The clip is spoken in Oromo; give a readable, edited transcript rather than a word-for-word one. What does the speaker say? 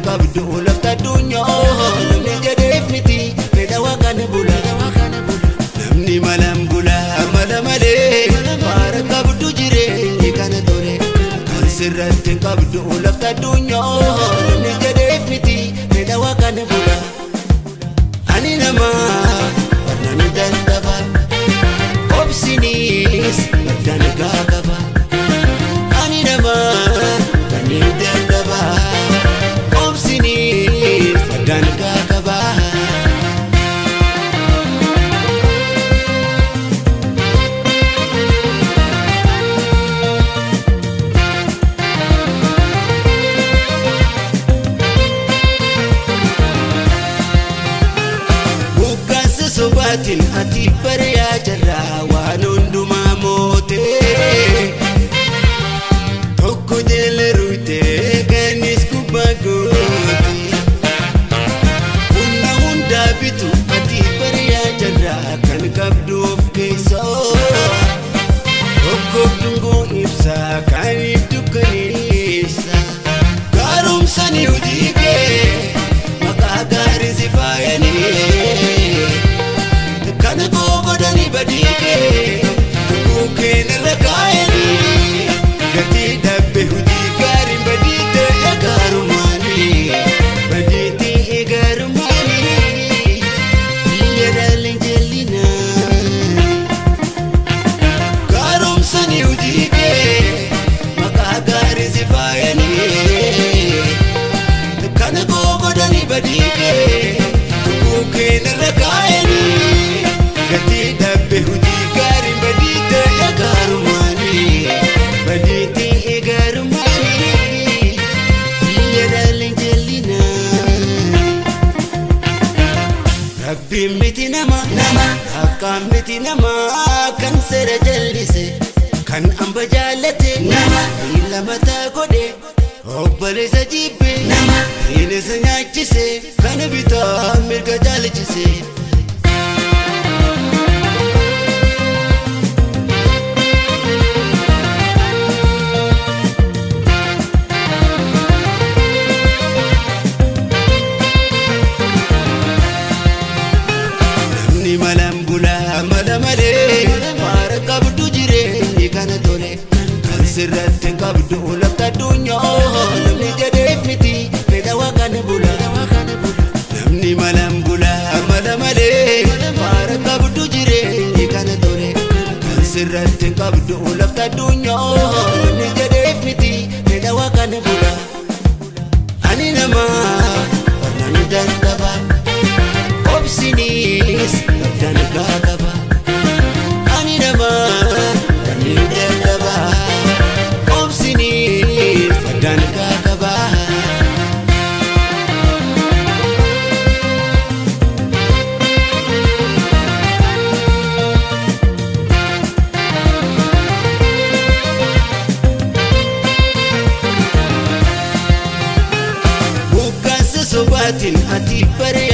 qabdu lafta addunyaa namni jedheef miti fedha waa kana bula. Namni malaan bula mala malee faara qabdu jireenyi kana tole. Kan sirratti hin qabdu lafta addunyaa namni jedheef miti fedha waa kana bula. Ani nama barnaan dadhaba obsinis barnaan qaba. Ani nama barnaan dadhaba obsinis barnaan qaba. Bukkaansa sobaatiin ati bari'aa jirra waan hundumaa mootee. Tokko jala ruutee kanis gubbaa goote. Humna hundaa bitu ati bari'aa jirra kan qabdu of keessoo. Tokkoof dungoo ibsaa kaaniif dukkaneessa. Gaaromsanii hojii kee maqaa gaarii si faayanii. Kana koo godhanii badii kee tuquu kee narra kaayanii. Gatii dhabbe hojii gaariin badii ta'e gaarumaanii. Badii ta'e gaarumaanii. Biyya dhaaleen jallinaa. Gaaromsanii hojii kee maqaa gaarii si faayanii. Kana koo godhanii badii kee tuquu kee narra kaayanii. Gatii dhabbe hojii gaariin badii ta'e gaarumaanii. Badii ta'e gaarumaanii. Biyya dhaaleen jallinaa. Rabbiin miti nama nama akkaan miti nama kan seera jallise kan amba jaallate nama miila mataa godhe obboleessa jibbe nama bineensa nyaachise kana bitaa mirga jaalchise. Namni malaan bula mala malee faara qabdu jireenyi kana tole. Kan sirratti hin qabdu lafta addunyaa namni jedheef miti fedha waa kana bula. Namni malaan bula mala malee faara qabdu jireenyi kana tole. Kan sirratti hin qabdu lafta addunyaa namni jedheef miti fedha waa kana bula. Ani nama barnaan dadhaba. Obsinis barnaan qaba. Ani nama barnaan dadhaba. Obsinis barnaan qaba. Bukkaansa sobaatiin ati bari'aa